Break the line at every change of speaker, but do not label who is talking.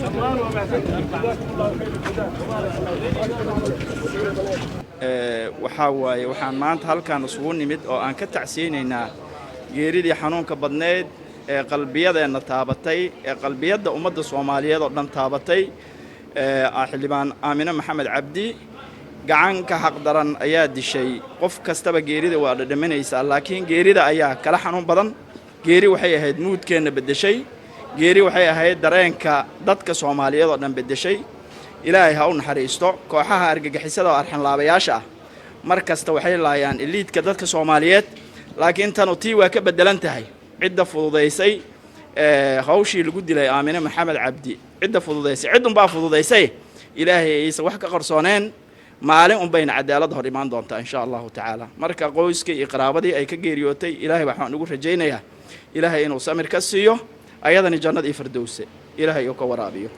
Dhammaan waa mahadsantihiin. Jazaakum Allahu khayr aljazaa wabaarak Allah.
Waxaa waaye, waxaan maanta halkaan isugu nimid oo aan ka tacsiyeynaynaa geeridii xanuunka badneyd ee qalbiyadeenna taabatay, ee qalbiyadda ummadda Soomaaliyeed oo dhan taabatay, Xildhibaan Aamine Maxamed Cabdi. Gacan ka xaqdaran ayaa dishay. Qof kastaba geerida waa dhadhaminaysaa, laakiin geerida ayaa kala xanuun badan. Geeri waxay ahayd mood-keenna beddeshay. Geeri waxay ahayd dareenka dadka Soomaaliyeed oo dhan beddeshay. Ilaahay ha u naxariisto. Kooxaha argagixisada oo arxanlaabayaasha ah mar kasta waxay laayaan elite-ka dadka Soomaaliyeed, laakiin tanu tii waa ka beddelan tahay. Cidda fududaysay hawshii lagu dilay Aamine Maxamed Cabdi, cidda fududaysay, cid unbaa fududaysay. Ilaahay aysan wax ka qarsooneen, maalin unbayna cadaalad hor imaan doontaa, insha Allahu tacaala. Marka qoyskii iyo qaraabadii ay ka geeriyootay, Ilaahay waxaan ugu rajaynayaa Ilaahay inuu samir ka siiyo, ayadani jannadii Fardowse Ilaahay uu ka waraabiyo.